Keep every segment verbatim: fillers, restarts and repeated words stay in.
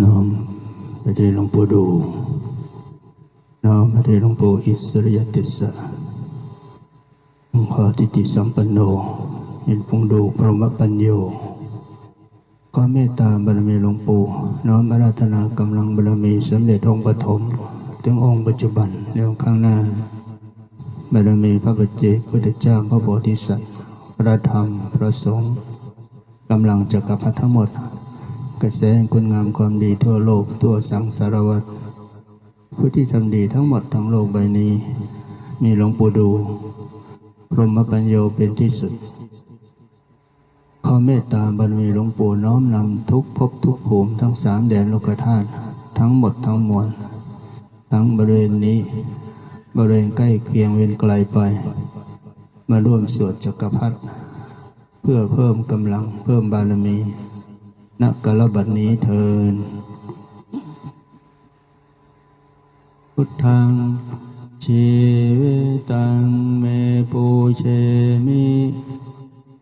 น้อมไปที่หลวงปู่ดู่ น้อมไปที่หลวงปู่อิสริยติสสะ องค์พระทิฏฐิสัมปันโน เป็นหลวงปู่ดู่พรหมปัญโญ ขอเมตตาบารมีหลวงปู่ น้อมอาราธนากำลังบารมีสมเด็จองค์ปฐม ถึงองค์ปัจจุบัน และองค์ข้างหน้า บารมีพระปัจเจกพุทธเจ้า พระโพธิสัตว์ พระธรรม พระสงฆ์ กำลังจักรพรรดิทั้งหมด กระแสแห่งคุณงามความดีทั่วโลก ทั่วสังสารวัฏ ผู้ที่ทำดีทั้งหมดทั้งโลกใบนี้ มีหลวงปู่ดู่ พรหมปัญโญเป็นที่สุด ขอเมตตาบารมีหลวงปู่น้อมนำทุกภพทุกภูมิทั้งสามแดนโลกธาตุทั้งหมดทั้งมวล ทั้งบริเวณนี้ บริเวณใกล้เคียงเวียนไกลไป มาร่วมสวดจักรพรรดิ เพื่อเพิ่มกำลังเพิ่มบารมี ณ กาลบัดนี้เทอญ Buddhaṃ jīvitaṃ me pūjemi,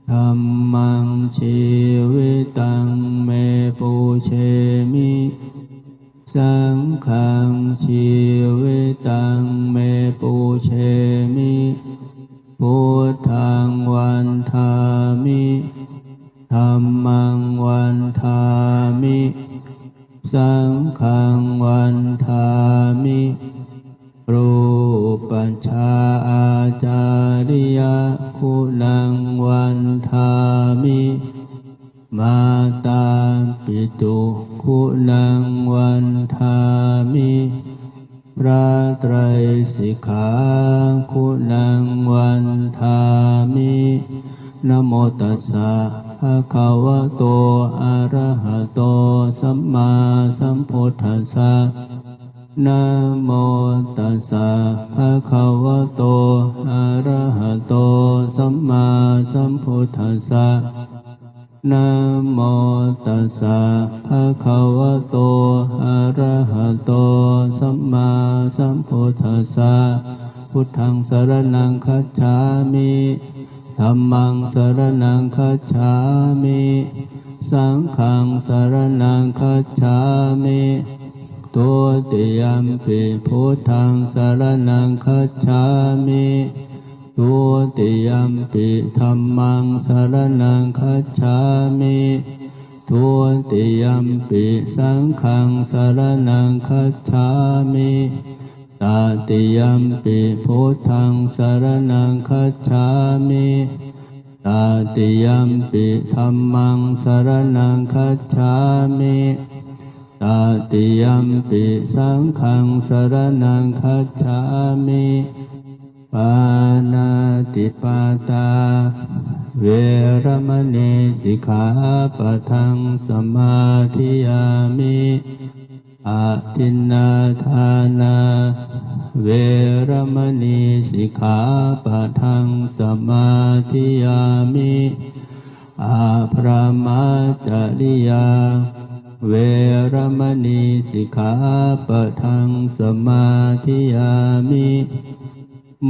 dhammaṃ jīvitaṃ me pūjemi, saṅghaṃ jīvitaṃ me pūjemi, buddhaṃ vandāmi, dhammaṃ vandāmi, saṅghaṃ vandāmi, pūjapūjapācāriyaguṇaṃ vandāmi, mātāpituguṇaṃ vandāmi, พระไตรสิกขา guṇaṃ vandāmi. Namo tassa bhagavato arahato sammāsambuddhassa. Namo tassa bhagavato arahato sammāsambuddhassa. Namo tassa bhagavato arahato sammāsambuddhassa. Buddhaṃ saraṇaṃ gacchāmi. Dhammaṃ saraṇaṃ gacchāmi. Saṅghaṃ saraṇaṃ gacchāmi. Dutiyampi buddhaṃ saraṇaṃ gacchāmi. Dutiyampi dhammaṃ saraṇaṃ gacchāmi. Dutiyampi saṅghaṃ saraṇaṃ gacchāmi. Tatiyampi buddhaṃ saraṇaṃ gacchāmi. Tatiyampi dhammaṃ saraṇaṃ gacchāmi. Tatiyampi saṅghaṃ saraṇaṃ gacchāmi. Pāṇātipātā veramaṇī sikkhāpadaṃ samādiyāmi. Adinnādānā veramaṇī sikkhāpadaṃ samādiyāmi. Abrahmacariyā veramaṇī sikkhāpadaṃ samādiyāmi.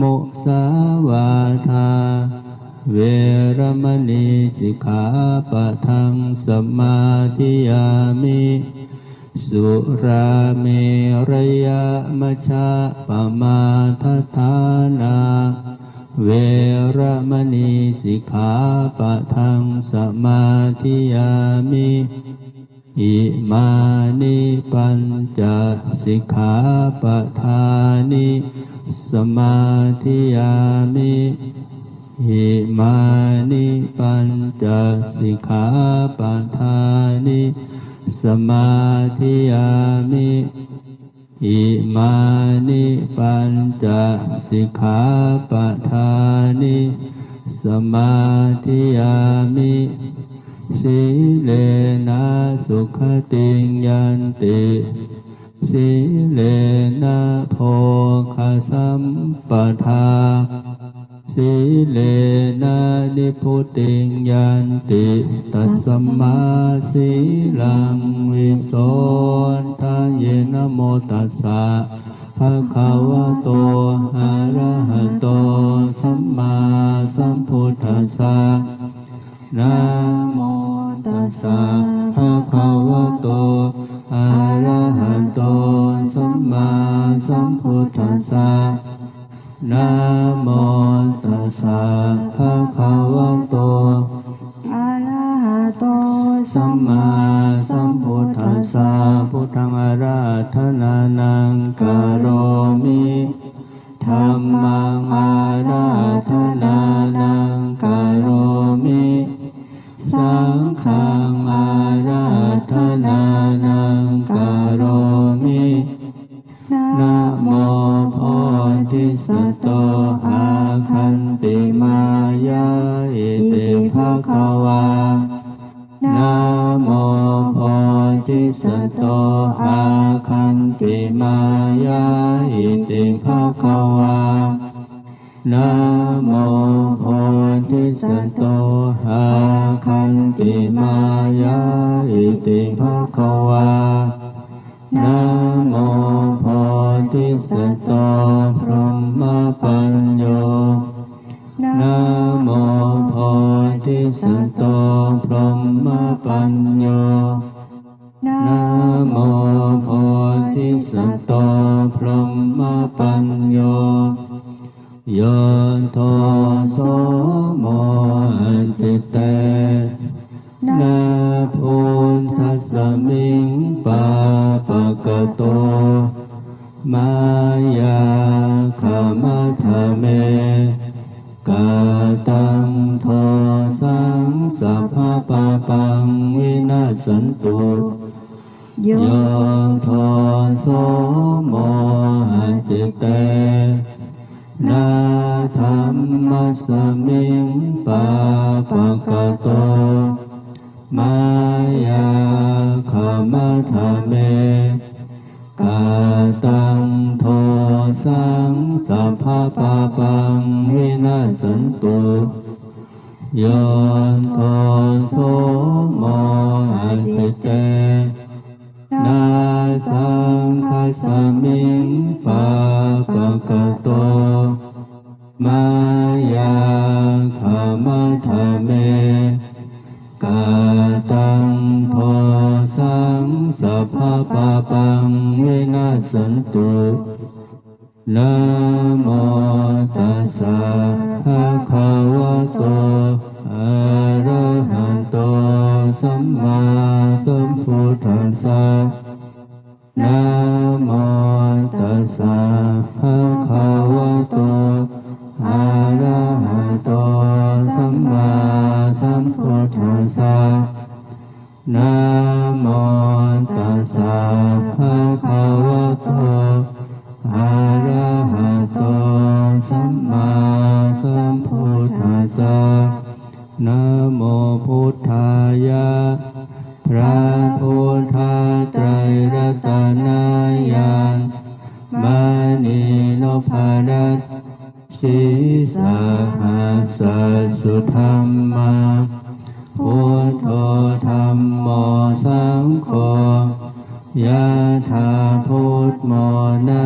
Musāvādā veramaṇī sikkhāpadaṃ samādiyāmi. Surāmerayamajjapamādaṭṭhānā veramaṇī sikkhāpadaṃ samādiyāmi. Imāni pañca sikkhāpadāni samādiyāmi. Imāni pañca sikkhāpadāni samādiyāmi. Imāni pañca sikkhāpadāni samādiyāmi. Sīlena sugatiṃ yanti, sīlena bhogasampadā, sīlena nibbutiṃ yanti, tasmā sīlaṃ visodhaye. Namo tassa bhagavato arahato sammāsambuddhassa. Namo tassa bhagavato sammāsambuddhassa. Buddhaṃ ārādhanānaṃ karomi, dhammaṃ ārādhanānaṃ karomi, saṅghaṃ ārādhanānaṃ karomi. Namo bodhisatto āgantimāya iti bhagavā. Namo bodhisatto āgantimāya iti bhagavā. Namo bodhisatto āgantimāya iti bhagavā. Namo bodhisatto brahmapañño. Namo bodhisatto brahmapañño. Namo bodhisatto brahmapañño. Yo doso mohaccittena buddhasmiṃ pāpakato mayā khamatha me kataṃ dosaṃ sabbapāpaṃ vinassantu. Yo doso mohaccittena dhammasmiṃ pāpakato mayā khamatha me kataṃ dosaṃ sabbapāpaṃ vinassantu. Yo doso mohaccittena saṅghasmiṃ pāpakato mayā khamatha me kataṃ dosaṃ sabbapāpaṃ vinassantu. Namo tassa bhagavato arahato sammāsambuddhassa. Namo tassa bhagavato arahato sammāsambuddhassa. Namo tassa bhagavato arahato sammāsambuddhassa. Namo buddhāya. พระพุทธไตรรัตนญาณ มณีนพรัตน์ sīsahassa sudhammā. Buddho dhammo saṅgho, yathā buddhamona.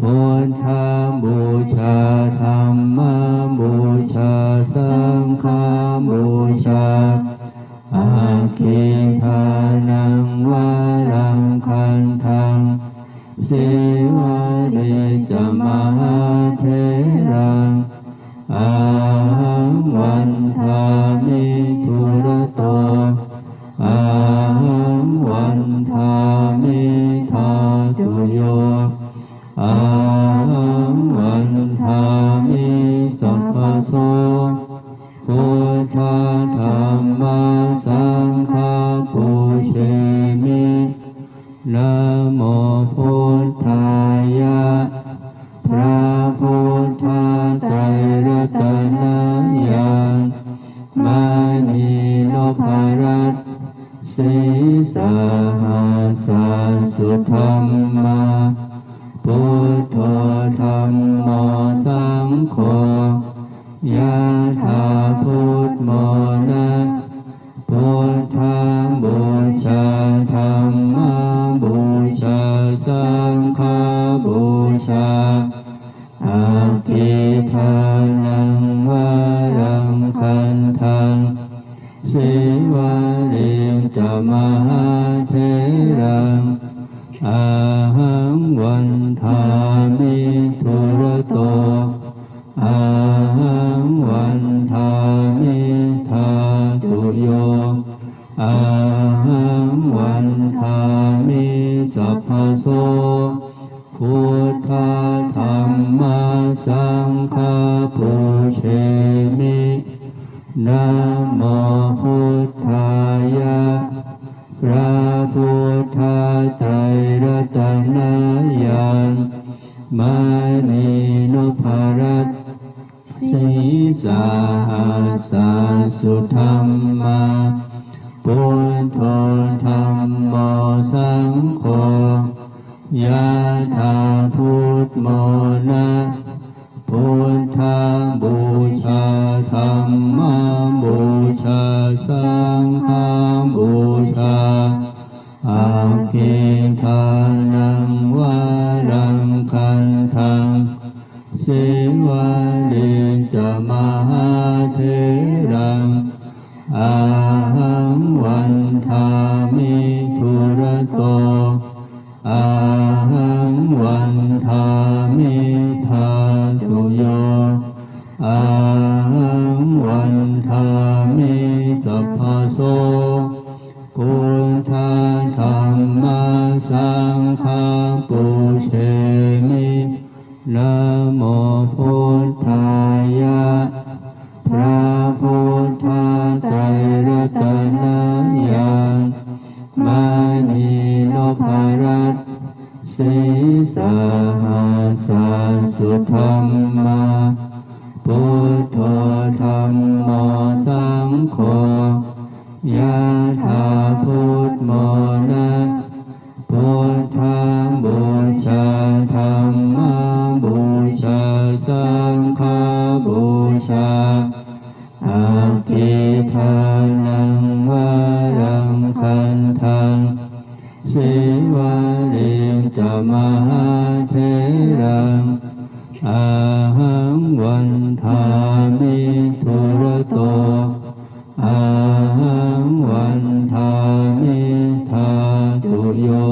Buddhapūjā dhammapūjā saṅghapūjā, aggidānaṃ varaṃ gandhaṃ, sīvalī ca mahātheraṃ, ahaṃ vandāmi dūrato, ahaṃ vandāmi dhātuyo, ahaṃ vandāmi sabbaso. Buddha dhamma saṅgha pūjemi. Namo buddhāya. พระพุทธไตรรัตนญาณ มณีนพรัตน์ sīsahassa sudhammā. Buddho dhammo saṅgho, yathā buddhamona. Buddhapūjā dhammapūjā saṅghapūjā, aggidānaṃ varaṃ gandhaṃ, sīvalī ca mahātheraṃ, ahaṃ vandāmi dūrato, ahaṃ vandāmi dhātuyo, Ahaṃ vandāmi sabbaso. Buddha dhamma saṅgha pūjemi. Namo buddhāya. พระพุทธไตรรัตนญาณ มณีนพรัตน์ sīsahassa sudhammā. Buddho dhammo saṅgho, yathā buddhamona. Buddhapūjā dhammapūjā saṅghapūjā. Aggīdānaṃ varaṃ gandhaṃ, Sīvalī ca mahātheraṃ. Ahaṃ vandāmi dūrato, ahaṃ vandāmi dhātuyo, ahaṃ vandāmi sabbaso. Buddha dhamma saṅgha pūjemi. Namo buddhāya. พระพุทธไตรรัตนญาณ มณีนพรัตน์ sīsahassa sudhammā. Buddho dhammo saṅgho, yathā buddhamona. Buddhapūjā dhammapūjā saṅghapūjā. Aggīdānaṃ varaṃ gandhaṃ, Sīvalī ca mahātheraṃ. Ahaṃ vandāmi dūrato, ahaṃ vandāmi dhātuyo,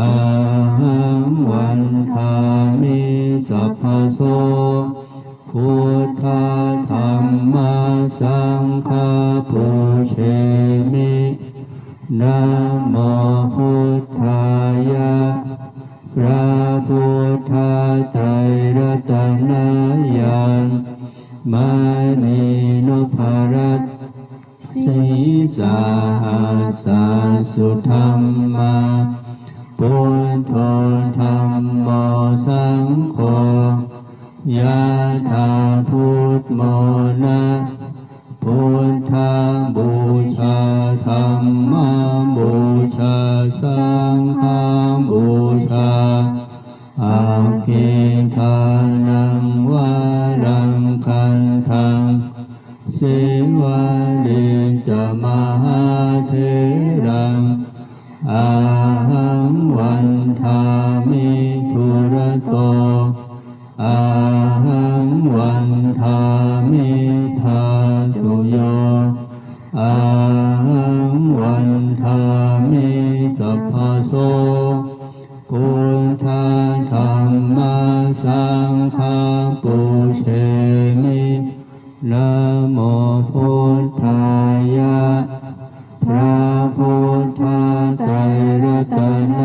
ahaṃ vandāmi sabbaso. Buddha dhamma saṅgha pūjemi. Namo buddhāya. พระพุทธไตรรัตนญาณ มณีนพรัตน์ sīsahassa sudhammā. Buddho dhammo saṅgho, yathā buddhamona. Buddhapūjā dhammapūjā saṅghapūjā. Aggīdānaṃ varaṃ gandhaṃ, Sīvalī ca mahātheraṃ. Ahaṃ vandāmi dūrato, ahaṃ vandāmi dhātuyo, ahaṃ vandāmi sabbaso. Buddha dhamma saṅgha pūjemi. Namo buddhāya. พระพุทธไตรรัตน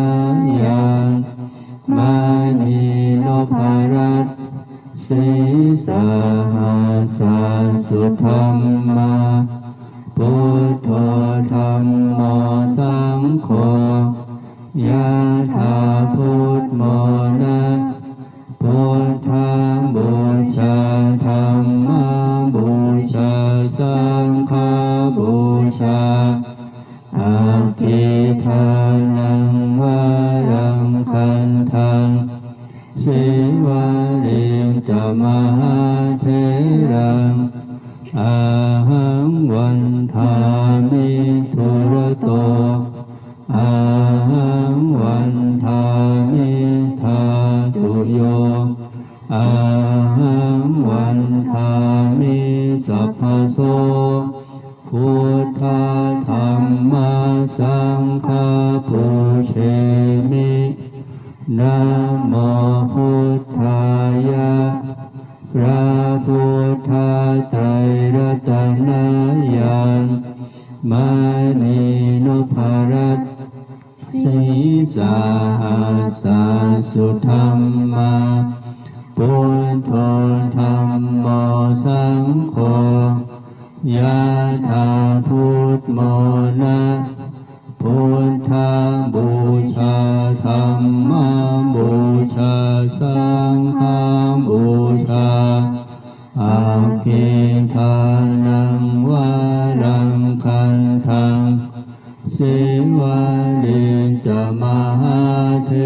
ญาณ มณีนพรัตน์ sīsahassa sudhammā. Buddho dhammo saṅgho, yathā buddhamona. Buddhapūjā dhammapūjā saṅghapūjā. Aggīdānaṃ varaṃ gandhaṃ, Sīvalī ca mahātheraṃ. Ahaṃ vandāmi dūrato, ahaṃ vandāmi dhātuyo, ahaṃ vandāmi sabbaso. Buddha dhamma saṅgha pūjemi. Namo buddhāya. พระพุทธไตรรัตนญาณ maṇi nopparatne sīsahassa sudhammā. Buddho dhammo saṅgho, yathā buddhamona. Buddhapūjā dhammapūjā saṅghapūjā, aggidānaṃ varaṃ gandhaṃ, sīvalī ca mahātheraṃ,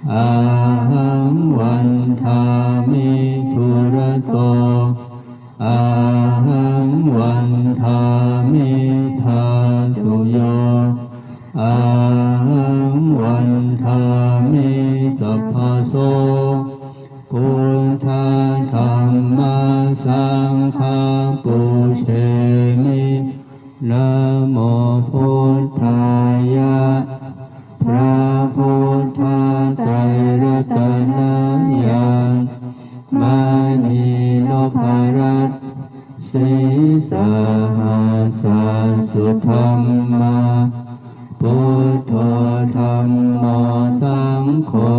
ahaṃ vandāmi dūrato, ahaṃ vandāmi dhātuyo, ahaṃ vandāmi sabbaso. Buddha dhamma saṅgha pūjemi. Namo buddhāya. พระพุทธไตรรัตนญาณ maṇi nopparatne sīsahassa sudhammā. Buddho dhammo saṅgho,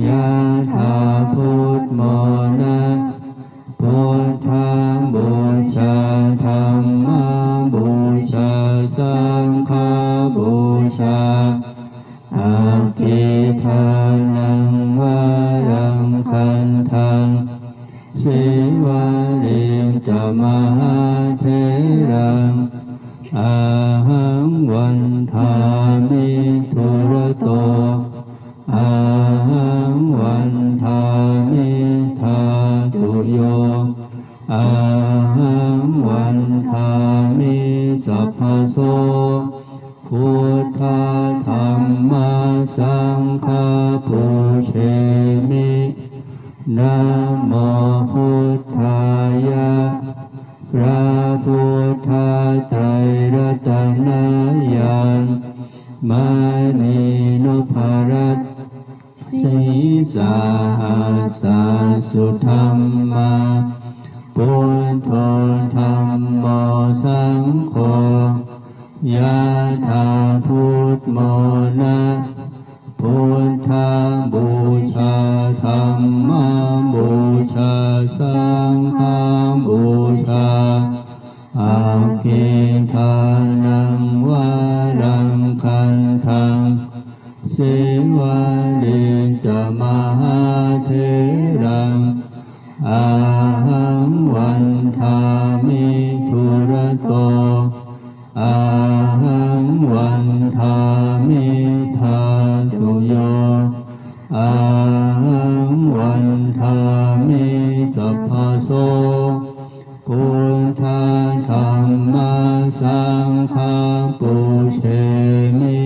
yathā buddhamona. Buddhapūjā dhammapūjā saṅghapūjā, aggidānaṃ varaṃ gandhaṃ, sīvalī ca mahātheraṃ, ahaṃ vandāmi dūrato, ahaṃ vandāmi dhātuyo, ahaṃ vandāmi sabbaso. Buddha dhamma saṅgha pūjemi. Namo buddhāya. พระพุทธไตรรัตนญาณ maṇi nopparatne sīsahassa sudhammā. Buddho dhammo saṅgho, yathā buddhamona. Buddhapūjā dhammapūjā saṅghapūjā, aggidānaṃ varaṃ gandhaṃ, sīvalī ca mahātheraṃ, ahaṃ vandāmi dūrato, ahaṃ vandāmi dhātuyo, ahaṃ vandāmi sabbaso. Buddha dhamma saṅgha pūjemi.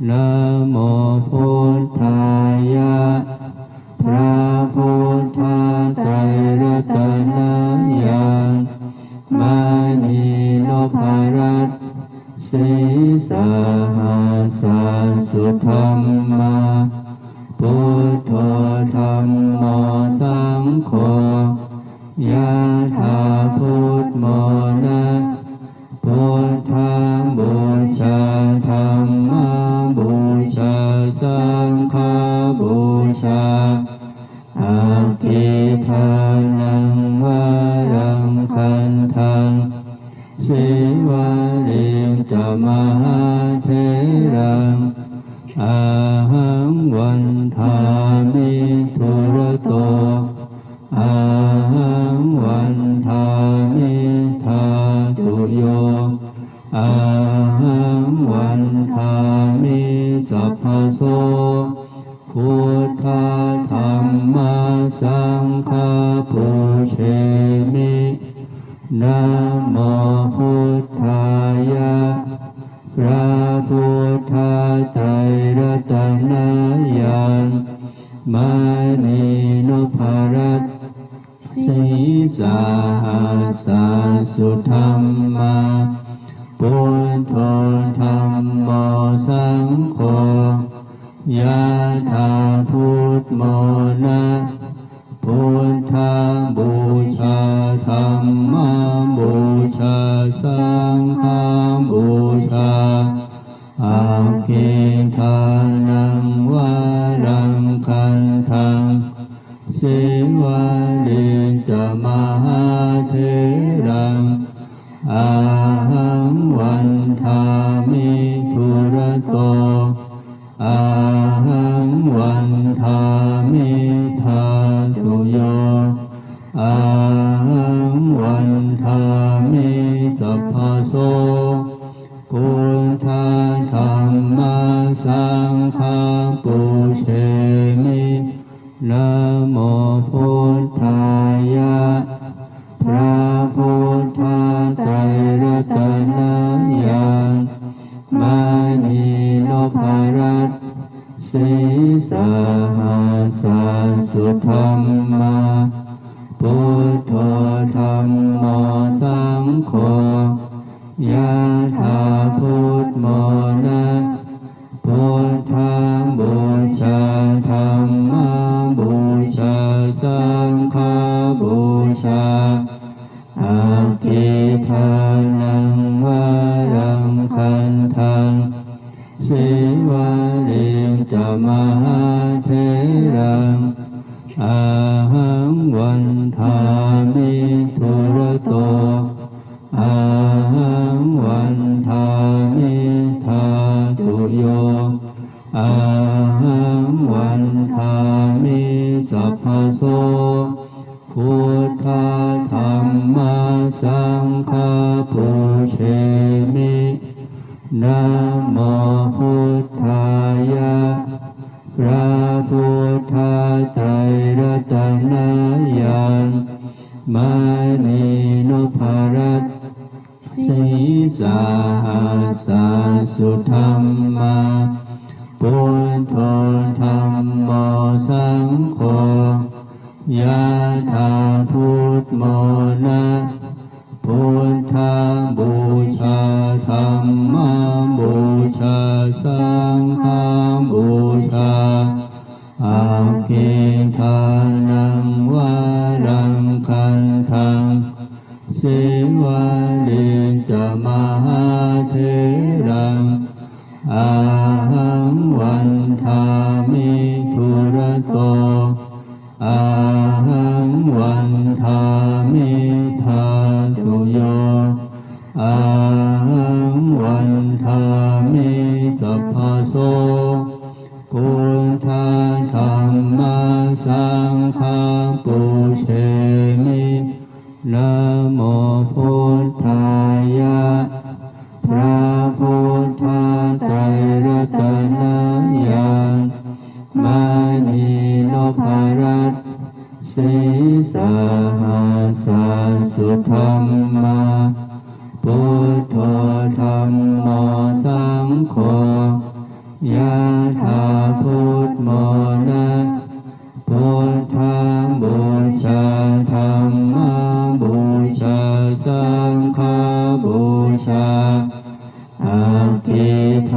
Namo buddhāya. พระพุทธไตรรัตนญาณ maṇi nopparatne sīsahassa sudhammā. Buddho dhammo saṅgho, yathā buddhamona. Buddhapūjā dhammapūjā saṅghapūjā, aggidānaṃ varaṃ gandhaṃ, sīvalī ca mahātheraṃ, ahaṃ vandāmi dūrato, ahaṃ vandāmi dhātuyo, ahaṃ vandāmi sabbaso. Buddha dhamma saṅgha pūjemi. Namo buddhāya. พระพุทธไตรรัตนญาณ maṇi nopparatne sīsahassa sudhammā. Buddho dhammo saṅgho, yathā buddhamona. Buddhapūjā dhammapūjā saṅghapūjā. Aggidānaṃ varaṃ gandhaṃ sīvalī ca mahātheraṃ ahaṃ vandāmi dūrato. Ahaṃ vandāmi dhātuyo. Ahaṃ vandāmi sabbaso. Buddha dhamma saṅgha pūjemi. Namo buddhāya. พระพุทธไตรรัตนญาณ มณีนพรัตน์ sīsahassa sudhammā. Buddho dhammo saṅgho, yathā buddhamona. Buddhapūjā dhammapūjā saṅghapūjā. Aggidānaṃ varaṃ gandhaṃ sīvalī ca mahātheraṃ ahaṃ vandāmi dūrato. Ahaṃ vandāmi dhātuyo. Ahaṃ vandāmi sabbaso. Buddha dhamma saṅgha pūjemi. Namo buddhāya. พระพุทธไตรรัตนญาณ มณีนพรัตน์ sīsahassa sudhammā. Buddho dhammo saṅgho, yathā buddhamona. Buddhapūjā dhammapūjā saṅghapūjā. Aggidānaṃ varaṃ gandhaṃ sīvalī ca mahātheraṃ ahaṃ vandāmi dūrato. Ahaṃ vandāmi dhātuyo. Ahaṃ vandāmi sabbaso. Buddha dhamma saṅgha pūjemi. Namo buddhāya. พระพุทธไตรรัตนญาณ มณีนพรัตน์ sīsahassa sudhammā. Buddho dhammo saṅgho, yathā buddhamona. Buddhapūjā dhammapūjā saṅghapūjā. Aggidānaṃ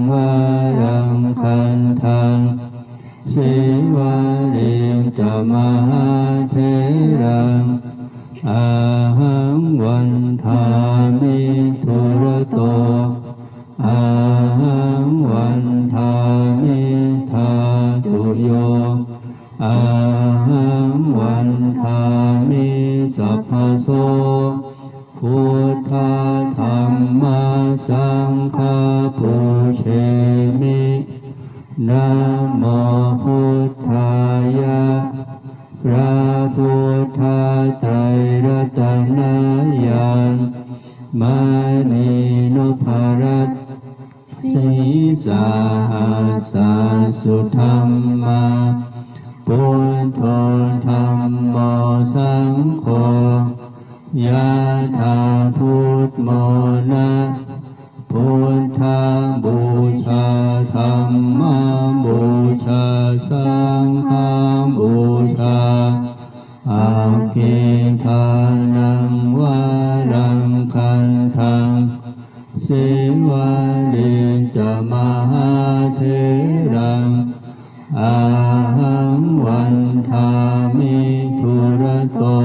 varaṃ gandhaṃ sīvalī ca mahātheraṃ ahaṃ vandāmi dūrato. Ahaṃ vandāmi dhātuyo. Ahaṃ vandāmi sabbaso. Buddha dhamma saṅgha pūjemi. Namo buddhāya. พระพุทธไตรรัตนญาณ มณีนพรัตน์ sīsahassa sudhammā. Buddho dhammo saṅgho, yathā buddhamona. Buddhapūjā dhammapūjā saṅghapūjā. Aggidānaṃ varaṃ gandhaṃ sīvalī ca mahātheraṃ ahaṃ vandāmi dūrato.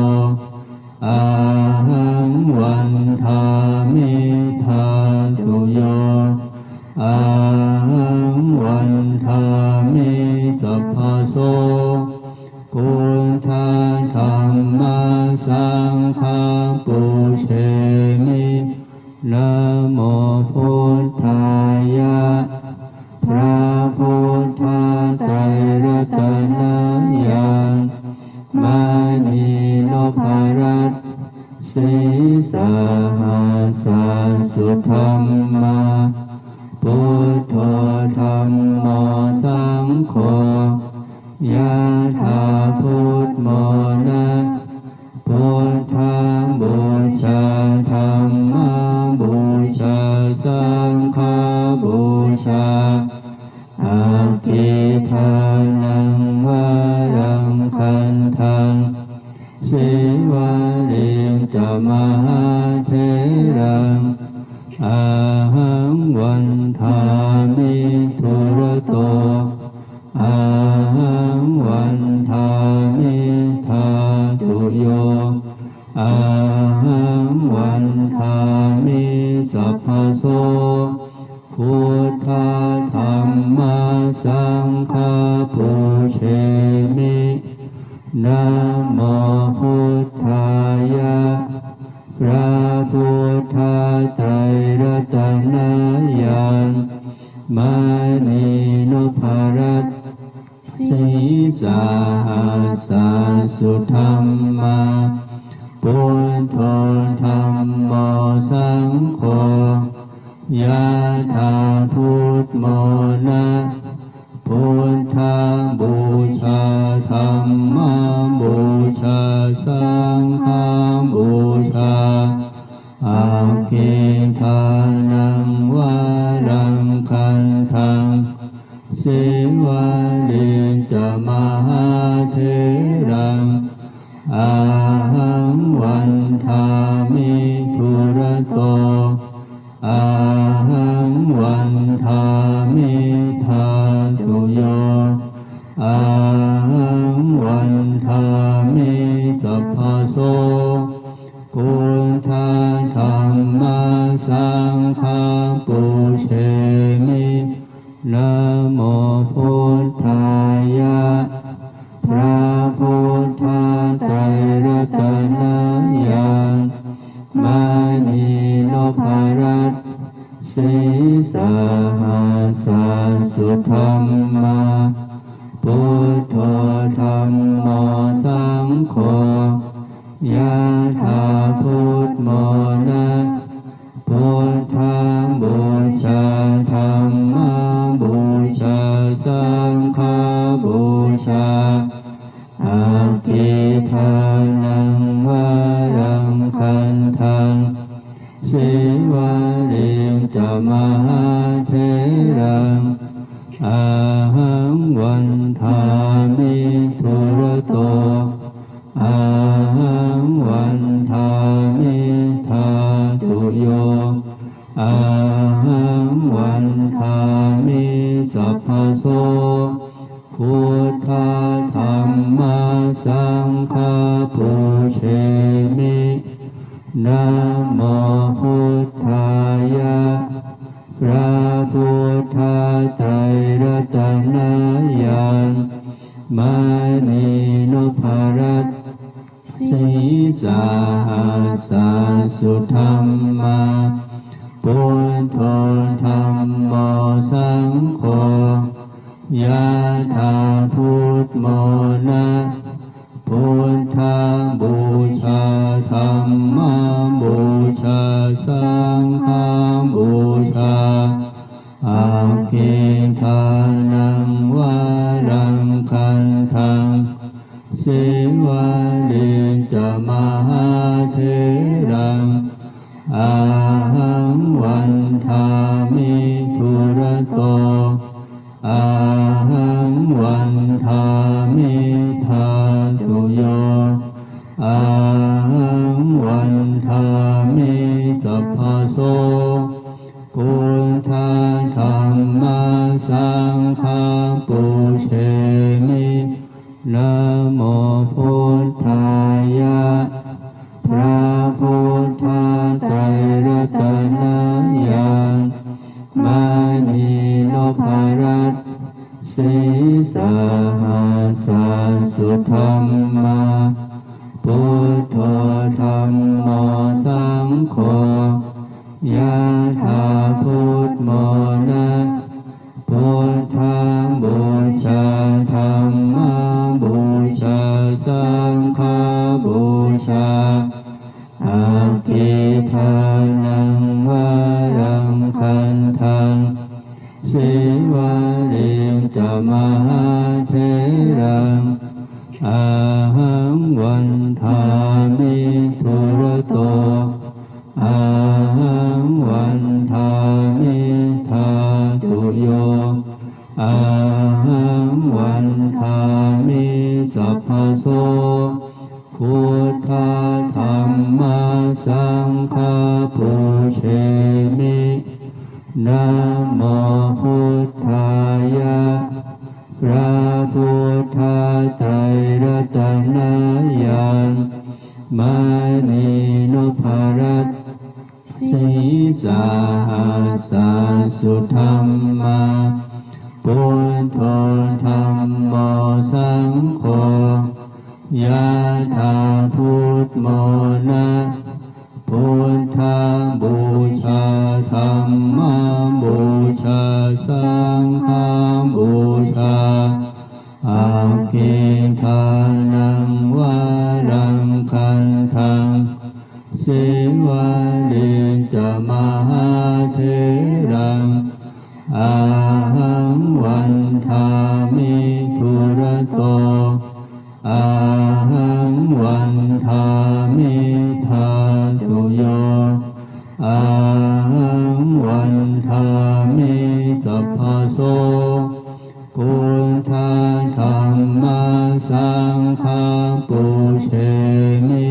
Ahaṃ van Sahassa sudhammā. Buddho dhammo saṅgho. Yathā buddhamona. Buddhapūjā dhammapūjā saṅghapūjā. Aggidānaṃ varaṃ gandhaṃ. Sīvalī ca mahātheraṃ. Ahaṃ vandāmi dūrato. Ahaṃ vandāmi dhātuyo. Ahaṃ vandāmi sabbaso. Buddha dhamma saṅgha pūjemi. Namo buddhāya. พระพุทธไตรรัตนญาณ มณีนพรัตน์ sīsahassa sudhammā. Buddho dhammo saṅgho. Yathā buddhamona. Buddhapūjā dhammapūjā saṅghapūjā. Aggidānaṃ varaṃ gandhaṃ. Sīvalī ca mahātheraṃ. Ahaṃ vandāmi dūrato. Ahaṃ vandāmi dhātuyo. Ahaṃ vandāmi sabbaso. Buddha dhamma saṅgha pūjemi. Namo buddhāya. พระพุทธไตรรัตนญาณ มณีนพรัตน์ sīsahassa sudhammā. Buddho dhammo saṅgho. Yathā buddhamona. Buddhapūjā dhammapūjā saṅghapūjā. Aggidānaṃ varaṃ gandhaṃ. Sīvalī ca mahātheraṃ. Ahaṃ vandāmi dūrato. Ahaṃ vandāmi dhātuyo. Ahaṃ vandāmi sabbaso. Buddha dhamma saṅgha pūjemi. Namo buddhāya. พระพุทธไตรรัตนญาณ มณีนพรัตน์ sīsahassa sudhammā. Buddho dhammo saṅgho. Yathā buddhamona. Buddhapūjā dhammapūjā saṅghapūjā. Aggidānaṃ varaṃ gandhaṃ. Sīvalī ca mahātheraṃ. Ahaṃ vandāmi dūrato. Ahaṃ vandāmi dhātuyo. Ahaṃ vandāmi sabbaso. Buddha dhamma saṅgha pūjemi. Namo buddhāya. พระพุทธไตรรัตนญาณ มณีนพรัตน์ sīsahassa sudhammā. Buddho dhammo saṅgho. Yathā buddhamona. Buddhapūjā dhammapūjā saṅghapūjā. Aggidānaṃ pūjemi. Namo buddhāya. พระพุทธไตรรัตนญาณ มณีนพรัตน์ sīsahassa sudhammā, buddho dhammo saṅgho, yathā buddhamona, buddhapūjā, dhammapūjā, saṅghapūjā, aggīdānaṃ varaṃ gandhaṃ, sīvalī ca mahātheraṃ, ahaṃ vandāmi dūrato, ahaṃ vandāmi dhātuyo, ahaṃ vandāmi sabbaso, buddha dhamma saṅgha pūjemi.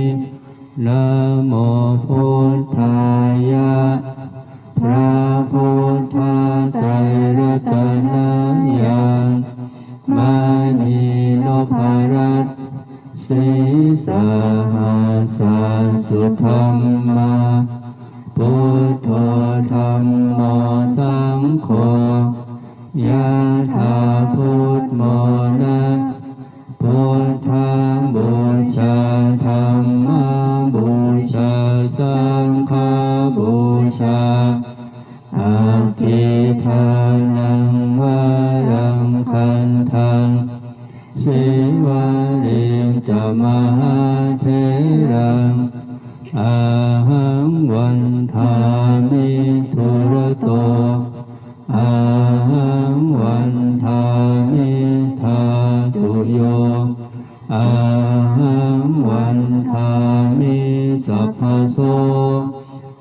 Namo buddhāya. พระพุทธไตรรัตนญาณ มณีนพรัตน์ sīsahassa sudhammā, buddho dhammo saṅgho, yathā buddhamona, buddhapūjā, dhammapūjā, saṅghapūjā, aggīdānaṃ varaṃ gandhaṃ, sīvalī ca mahātheraṃ, ahaṃ vandāmi dūrato, ahaṃ vandāmi dhātuyo, ahaṃ vandāmi sabbaso,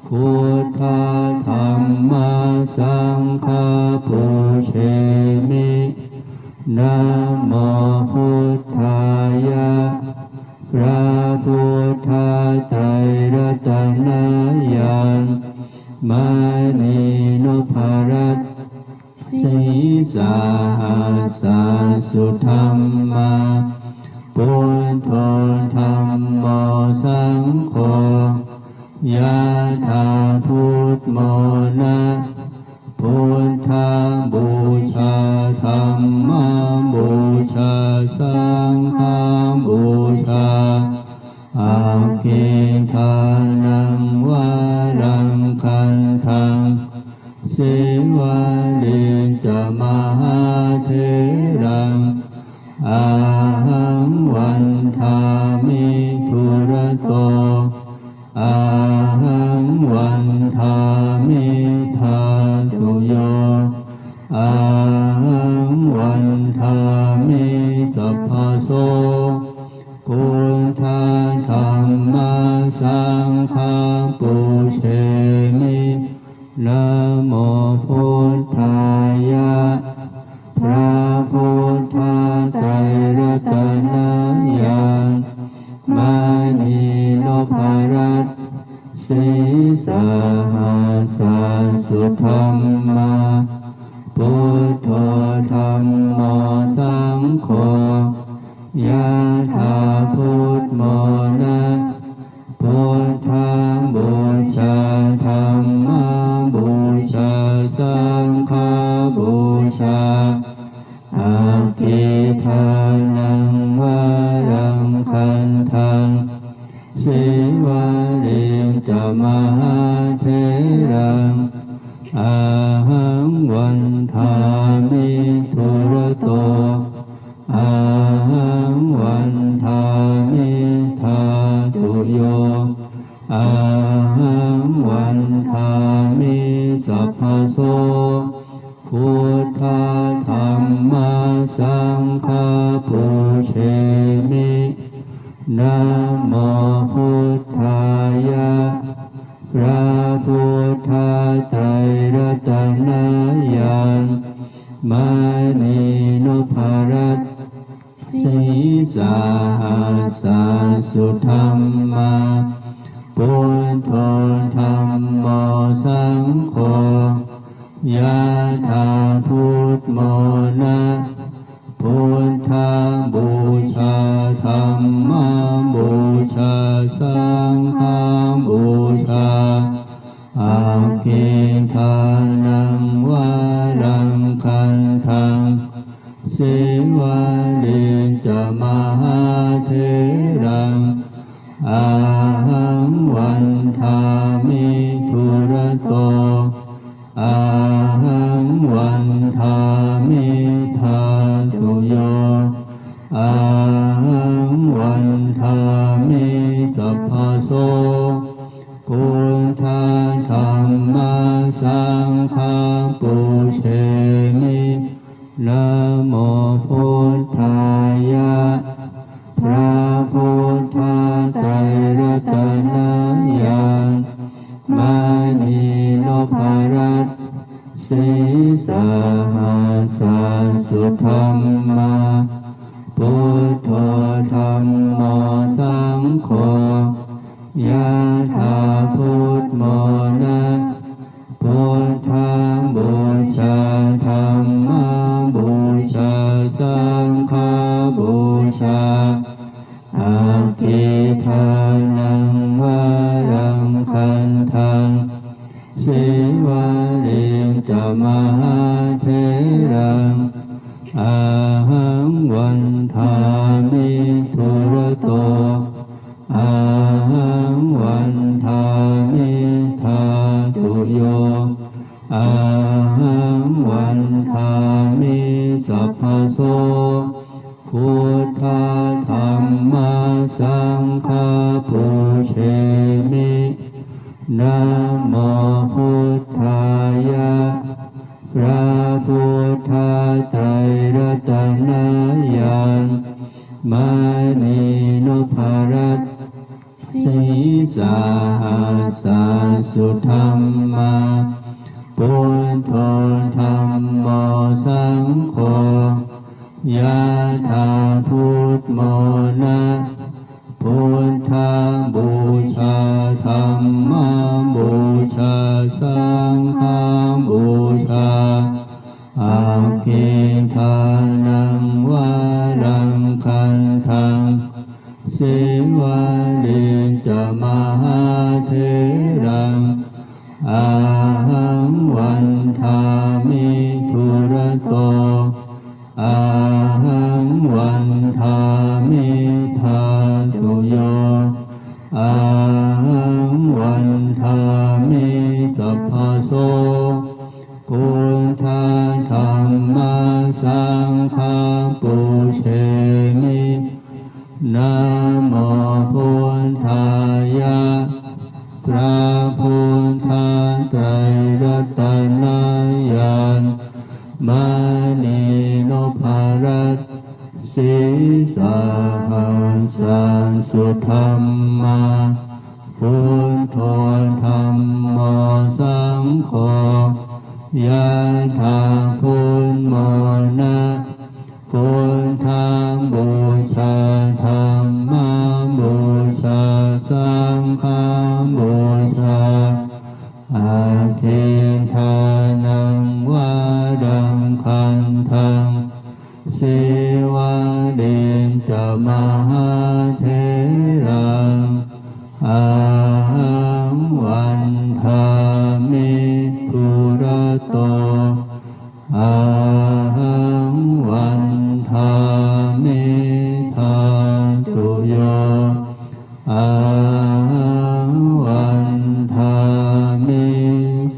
buddha dhamma saṅgha pūjemi. Namo buddhāya. พระพุทธไตรรัตนญาณ มณีนพรัตน์ sīsahassa sudhammā, buddho dhammo saṅgho, yathā buddhamona, buddhapūjā, dhammapūjā, saṅghapūjā, aggīdānaṃ varaṃ gandhaṃ, sīvalī ca mahātheraṃ, ahaṃ vandāmi dūrato, ahaṃ vandāmi dhātuyo, ahaṃ vandāmi sabbaso, buddha dhamma saṅgha pūjemi. Namo buddhāya. พระพุทธไตรรัตนญาณ มณีนพรัตน์ sīsahassa sudhammā, buddho dhammo saṅgho, yathā buddhamona, buddhapūjā, dhammapūjā, saṅghapūjā, aggīdānaṃ varaṃ gandhaṃ, sīvalī ca mahātheraṃ, ahaṃ vandāmi dūrato, ahaṃ vandāmi dhātuyo, ahaṃ vandāmi sabbaso, buddha dhamma saṅgha pūjemi. Namo buddhāya. พระพุทธไตรรัตนญาณ มณีนพรัตน์ sīsahassa sudhammā, buddho dhammo saṅgho. Yathā buddhamona, buddhapūjā, dhammapūjā, saṅghapūjā. Aggidānaṃ varaṃ gandhaṃ, sīvalī ca mahātheraṃ, ahaṃ vandāmi dūrato, ahaṃ vandāmi dhātuyo, ahaṃ vandāmi sabbaso. Buddha dhamma saṅgha pūjemi. Namo buddhāya. พระพุทธไตรรัตนญาณ มณีนพรัตน์ sīsahassa sudhammā. Buddho dhammo saṅgho, yathā buddhamona, buddhapūjā, dhammapūjā, saṅghapūjā. Aggidānaṃ varaṃ gandhaṃ, sīvalī ca mahātheraṃ, ahaṃ vandāmi dūrato, ahaṃ vandāmi dhātuyo, ahaṃ vandāmi sabbaso. Buddha dhamma saṅgha pūjemi. Namo buddhāya. พระพุทธไตรรัตนญาณ มณีนพรัตน์ sīsahassa sudhammā. Buddho dhammo saṅgho, yathā buddhamona, buddhapūjā, dhammapūjā, saṅghapūjā. Aggidānaṃ varaṃ gandhaṃ, sīvalī ca mahātheraṃ, ahaṃ vandāmi dūrato, ahaṃ vandāmi dhātuyo, ahaṃ vandāmi sabbaso. Buddha dhamma saṅgha pūjemi. Namo buddhāya. พระพุทธไตรรัตนญาณ มณีนพรัตน์ sīsahassa sudhammā. Buddho dhammo saṅgho, yathā buddhamona, buddhapūjā, dhammapūjā, saṅghapūjā. Aggidānaṃ varaṃ gandhaṃ, sīvalī ca mahātheraṃ, ahaṃ vandāmi dūrato, ahaṃ vandāmi dhātuyo, ahaṃ vandāmi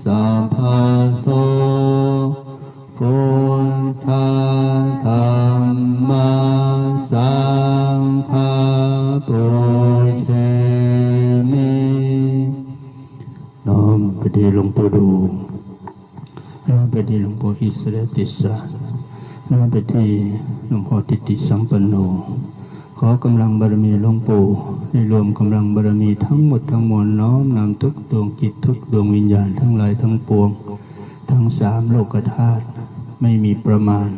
sabbaso. Buddha dhamma saṅgha pūjemi. น้อมไปที่หลวงปู่ดู่ น้อมไปที่หลวงปู่อิสระติสสะ น้อมไปที่หลวงพ่อทิติสัมปันโน ขอกำลังบารมีหลวงปู่ ได้รวมกำลังบารมีทั้งหมดทั้งมวล น้อมนำทุกดวงจิตทุกดวงวิญญาณทั้งหลายทั้งปวง ทั้งสามโลกธาตุ ไม่มีประมาณ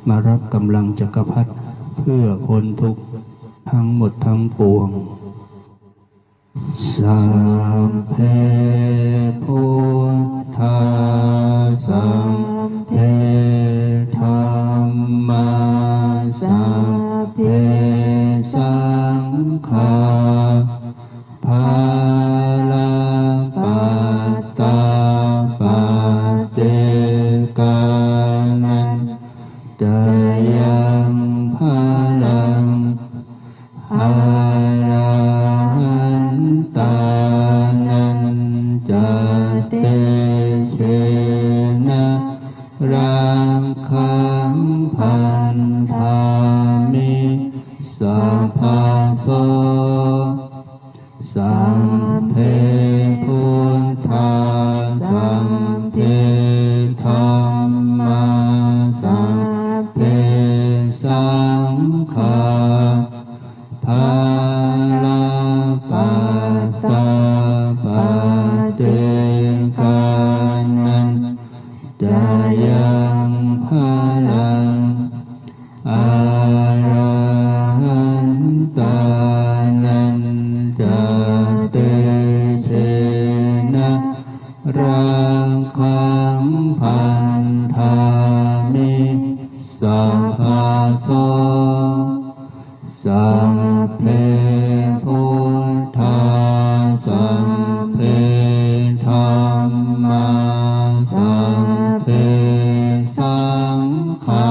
มารับกำลังจักรพรรดิ เพื่อพ้นทุกข์ทั้งหมดทั้งปวง Sabbe buddhā, sabbe dhammā, sabbe saṅghā, balappattā paccekānañca yaṃ balaṃ, arahantānañca tejena rakkhaṃ bandhāmi sabbaso. Sabbe buddhā, sabbe dhammā, sabbe saṅghā, balappattā paccekānañca yaṃ balaṃ, arahantānañca tejena rakkhaṃ bandhāmi sabbaso. Sabbe buddhā, sabbe dhammā, sabbe saṅghā,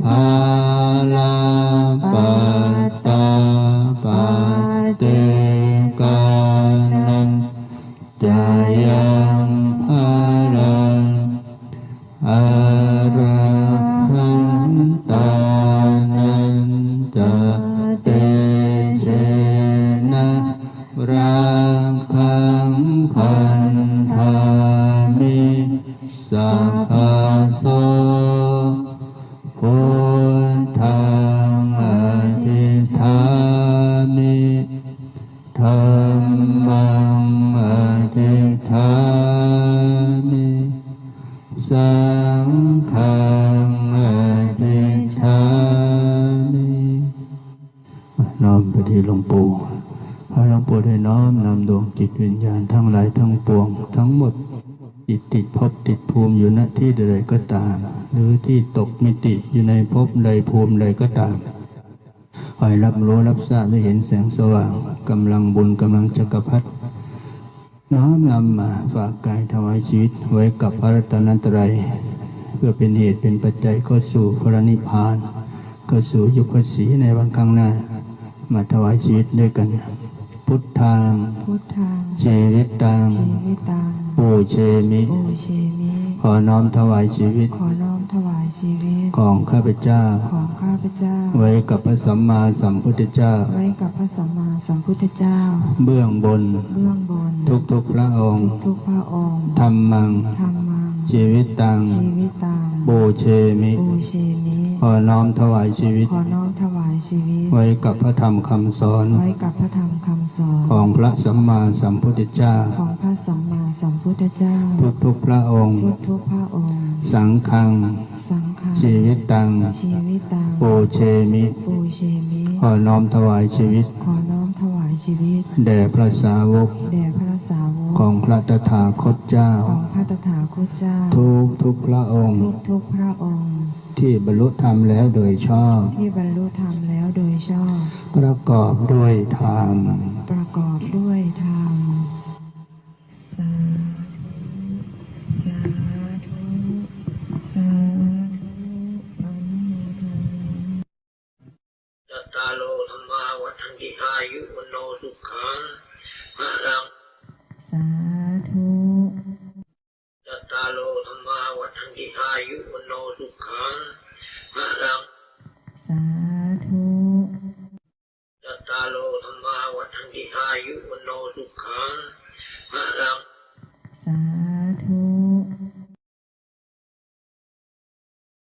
balappattā paccekānañca yaṃ balaṃ, arahantānañca tejena rakkhaṃ bandhāmi sabbaso. Buddhaṃ adhiṭṭhāmi, dhammaṃ adhiṭṭhāmi, saṅghaṃ adhiṭṭhāmi. น้อมไปที่หลวงปู่ ขอหลวงปู่ได้น้อมนำดวงจิตวิญญาณทั้งหลายทั้งปวง ทั้งหมดที่ติดภพติดภูมิอยู่ณที่ใดๆก็ตาม หรือที่ตกมิติอยู่ในภพใดภูมิใดก็ตาม ขอให้รับรู้รับทราบได้เห็นแสงสว่าง กำลังบุญกำลังจักรพรรดิ น้อมนำมาฝากกายถวายชีวิตไว้กับพระรัตนตรัย เพื่อเป็นเหตุเป็นปัจจัยเข้าสู่พระนิพพาน เข้าสู่ยุคพระศรีในวันข้างหน้า มาถวายชีวิตด้วยกัน Buddhaṃ, Buddhaṃ, jīvitaṃ, jīvitaṃ, pūjemi, pūjemi, ขอน้อมถวายชีวิต ขอน้อมถวายชีวิต ของข้าพเจ้า ของข้าพเจ้า ไว้กับพระสัมมาสัมพุทธเจ้า ไว้กับพระสัมมาสัมพุทธเจ้า เบื้องบน เบื้องบน ทุกๆพระองค์ ทุกๆพระองค์ Dhammaṃ, dhammaṃ, jīvitaṃ, jīvitaṃ, pūjemi, pūjemi, ขอน้อมถวายชีวิต ขอน้อมถวายชีวิต ไว้กับพระธรรมคำสอน ไว้กับพระธรรมคำสอน ของพระสัมมาสัมพุทธเจ้า ของพระสัมมาสัมพุทธเจ้า ทุกๆพระองค์ ทุกๆพระองค์ Saṅghaṃ, saṅghaṃ, jīvitaṃ, jīvitaṃ, pūjemi, pūjemi, ขอน้อมถวายชีวิต ขอน้อมถวายชีวิต แด่พระสาวก แด่พระสาวก ของพระตถาคตเจ้า ของพระตถาคตเจ้า ทุกๆพระองค์ ทุกๆพระองค์ ที่บรรลุธรรมแล้วโดยชอบ ที่บรรลุธรรมแล้วโดยชอบ ประกอบด้วยธรรม ประกอบด้วยธรรม สาธุ สาธุ สาธุ อนุโมทนา Cattāro dhammā vaḍḍhanti āyu vaṇṇo sukhaṃ balaṃ. สาธุ Cattāro dhammā vaḍḍhanti āyu vaṇṇo sukhaṃ balaṃ. สา